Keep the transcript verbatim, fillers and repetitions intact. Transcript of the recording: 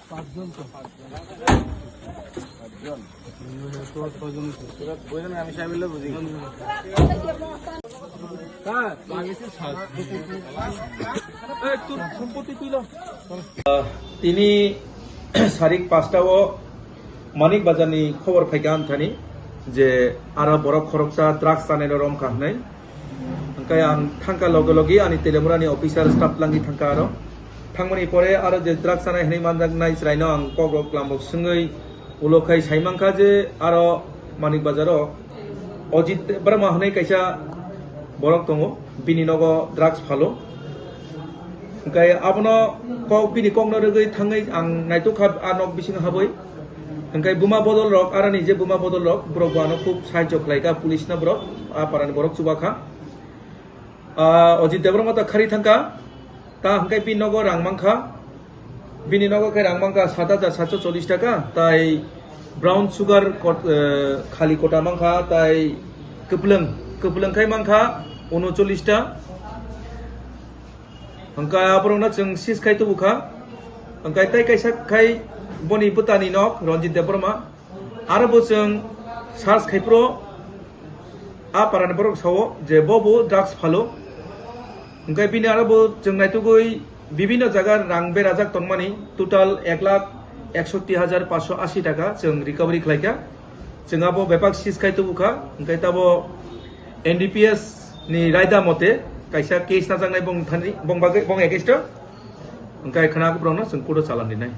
পাঁচজন তো। পাঁচজন। তো ছয়জন তো। তোরা দুইজন আমি সাহেব মিলে বুঝি। এই, তোর সম্পত্তি তুই ল। Tini sarik pasta o Manik Bazar ni khobor phaikha ang thani je aro borok khoroksa drugs chanai no romkha hwnwi. Hwnkhe ang thangkha loge loge ani Telemura ni officer staff langwi thangkha aro. Thangmani pore aro je drugs chanai hwnwi manjaknai chwraino ang kok rok lambo swngwi ulo khai sai mankha je aro Manik Bazar o Ojit Debbarma hwnwi kaisa borok tongo, bini nogo drugs phalo. Hwnkhe abono kok, bini kokno rwgwi thangwi ang naitukha a nok bisingo habwi. Hwnkhe buma bodol rok, aroni je buma bodol rok, borok bo ano khub sahajyo khlaikha, police no borok, a parani borok chubakha. Ah, Ojit Debbarma ta khari thangkha, ta hwnkhe bini nogo rang mankha, bini nogo khe rang mankha sat hajar satso chollish taka, tai brown sugar kot-, eh, khali kota mankha, tai kwplwng, kwplwng khai mankha unocholish ta. Hwnkhe aborokno chwng seize khai tubukha, hwnkhe tai kaisa khai boni bwtani nok Ranjit Debbarma. Aro bo chwng search khai phuru a parani borok sao je bo bo drugs phalo. Hwnkhe bini aro bo chwng naitugwi bibinno jaga rang berajak tongmani total ek lakh eksotti hajar paanshoi ashi taka chwng recovery khlaikha. Chwng abo bepak seize khai tubukha, hwnkhe tabo N D P S ni raida mote kaisa case najaknai bong thani, bong bagwi, bong against o, hwnkhe khwna borokno chwng court o chalan rinai.